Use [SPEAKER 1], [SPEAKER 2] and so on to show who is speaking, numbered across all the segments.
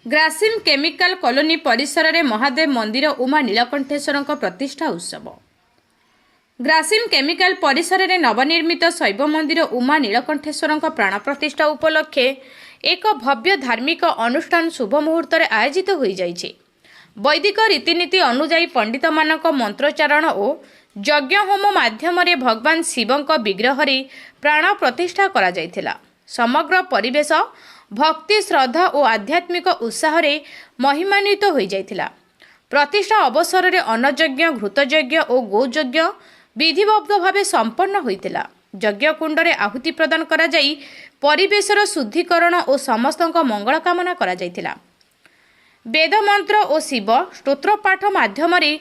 [SPEAKER 1] Grasim chemical colony ପରିସରରେ ମହାଦେବ ମନ୍ଦିର ଉମା ନୀଳକଣ୍ଠେଶ୍ୱରଙ୍କ ପ୍ରତିଷ୍ଠା ଉତ୍ସବ। ଗ୍ରାସିମ୍ କେମିକାଲ ପରିସରରେ ନବନିର୍ମିତ ଶୈବ ମନ୍ଦିର ଉମା ନୀଳକଣ୍ଠେଶ୍ୱରଙ୍କ ପ୍ରାଣ ପ୍ରତିଷ୍ଠା ଉପଲକ୍ଷେ ଏକ ଭବ୍ୟ ଧାର୍ମିକ ଅନୁଷ୍ଠାନ ଶୁଭ ମୁହୂର୍ତ୍ତରେ ଆୟୋଜିତ ହୋଇଯାଇଛି। ବୈଦିକ ରୀତିନୀତି ଅନୁଯାୟୀ ପଣ୍ଡିତମାନଙ୍କ ମନ୍ତ୍ରୋଚ୍ଚାରଣ ଓ ଯଜ୍ଞ ହୋମ ମାଧ୍ୟମରେ ଭଗବାନ ଶିବଙ୍କ ବିଗ୍ରହରେ ପ୍ରାଣ ପ୍ରତିଷ୍ଠା କରାଯାଇଥିଲା। ସମଗ୍ର ପରିବେଶ ଭକ୍ତି, ଶ୍ରଦ୍ଧା ଓ ଆଧ୍ୟାତ୍ମିକ ଉତ୍ସାହରେ ମହିମାନ୍ୱିତ ହୋଇଯାଇଥିଲା। ପ୍ରତିଷ୍ଠା ଅବସରରେ ଅନ୍ନଯଜ୍ଞ, ଘୃତଯଜ୍ଞ ଓ ଗୋଯଜ୍ଞ ବିଧିବଦ୍ଧ ଭାବେ ସମ୍ପନ୍ନ ହୋଇଥିଲା। ଯଜ୍ଞକୁଣ୍ଡରେ ଆହୁତି ପ୍ରଦାନ କରାଯାଇ ପରିବେଶର ଶୁଦ୍ଧିକରଣ ଓ ସମସ୍ତଙ୍କ ମଙ୍ଗଳ କାମନା କରାଯାଇଥିଲା। ବେଦମନ୍ତ୍ର ଓ ଶିବ ସ୍ତୋତ୍ରପାଠ ମାଧ୍ୟମରେ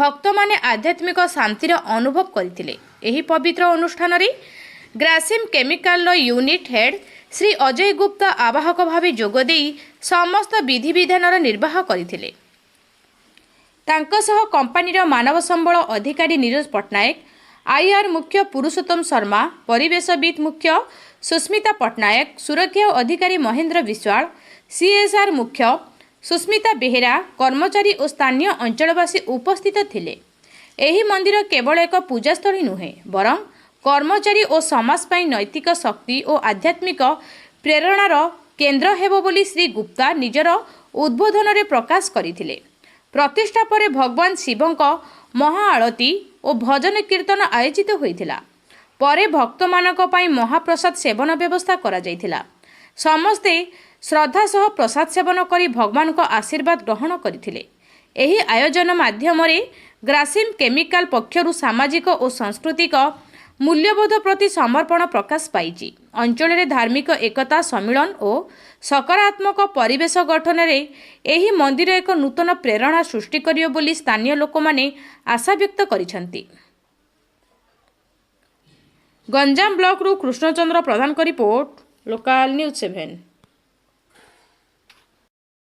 [SPEAKER 1] ଭକ୍ତମାନେ ଆଧ୍ୟାତ୍ମିକ ଶାନ୍ତିର ଅନୁଭବ କରିଥିଲେ। ଏହି ପବିତ୍ର ଅନୁଷ୍ଠାନରେ ଗ୍ରାସିମ୍ କେମିକାଲର ୟୁନିଟ୍ ହେଡ୍ ଶ୍ରୀ ଅଜୟ ଗୁପ୍ତା ଆବାହକ ଭାବେ ଯୋଗଦେଇ ସମସ୍ତ ବିଧିବିଧାନର ନିର୍ବାହ କରିଥିଲେ। ତାଙ୍କ ସହ କମ୍ପାନୀର ମାନବ ସମ୍ବଳ ଅଧିକାରୀ ନିରୋଜ ପଟ୍ଟନାୟକ, ଆଇଆର୍ ମୁଖ୍ୟ ପୁରୁଷୋତ୍ତମ ଶର୍ମା, ପରିବେଶବିତ୍ ମୁଖ୍ୟ ସୁସ୍ମିତା ପଟ୍ଟନାୟକ, ସୁରକ୍ଷା ଅଧିକାରୀ ମହେନ୍ଦ୍ର ବିଶ୍ୱାଳ, ସିଏସ୍ଆର୍ ମୁଖ୍ୟ ସୁସ୍ମିତା ବେହେରା, କର୍ମଚାରୀ ଓ ସ୍ଥାନୀୟ ଅଞ୍ଚଳବାସୀ ଉପସ୍ଥିତ ଥିଲେ। ଏହି ମନ୍ଦିର କେବଳ ଏକ ପୂଜାସ୍ଥଳୀ ନୁହେଁ, ବରଂ କର୍ମଚାରୀ ଓ ସମାଜ ପାଇଁ ନୈତିକ ଶକ୍ତି ଓ ଆଧ୍ୟାତ୍ମିକ ପ୍ରେରଣାର କେନ୍ଦ୍ର ହେବ ବୋଲି ଶ୍ରୀ ଗୁପ୍ତା ନିଜର ଉଦ୍ବୋଧନରେ ପ୍ରକାଶ କରିଥିଲେ। ପ୍ରତିଷ୍ଠା ପରେ ଭଗବାନ ଶିବଙ୍କ ମହାଆଳତୀ ଓ ଭଜନ କୀର୍ତ୍ତନ ଆୟୋଜିତ ହୋଇଥିଲା। ପରେ ଭକ୍ତମାନଙ୍କ ପାଇଁ ମହାପ୍ରସାଦ ସେବନ ବ୍ୟବସ୍ଥା କରାଯାଇଥିଲା। ସମସ୍ତେ ଶ୍ରଦ୍ଧା ସହ ପ୍ରସାଦ ସେବନ କରି ଭଗବାନଙ୍କ ଆଶୀର୍ବାଦ ଗ୍ରହଣ କରିଥିଲେ। ଏହି ଆୟୋଜନ ମାଧ୍ୟମରେ ଗ୍ରାସିମ୍ କେମିକାଲ ପକ୍ଷରୁ ସାମାଜିକ ଓ ସାଂସ୍କୃତିକ ମୂଲ୍ୟବୋଧ ପ୍ରତି ସମର୍ପଣ ପ୍ରକାଶ ପାଇଛି। ଅଞ୍ଚଳରେ ଧାର୍ମିକ ଏକତା, ସମ୍ମିଳନ ଓ ସକାରାତ୍ମକ ପରିବେଶ ଗଠନରେ ଏହି ମନ୍ଦିର ଏକ ନୂତନ ପ୍ରେରଣା ସୃଷ୍ଟି କରିବ ବୋଲି ସ୍ଥାନୀୟ ଲୋକମାନେ ଆଶା ବ୍ୟକ୍ତ କରିଛନ୍ତି। ଗଞ୍ଜାମ ବ୍ଲକରୁ କୃଷ୍ଣଚନ୍ଦ୍ର ପ୍ରଧାନଙ୍କ ରିପୋର୍ଟ, ଲୋକାଲ ନ୍ୟୁଜ୍ 7।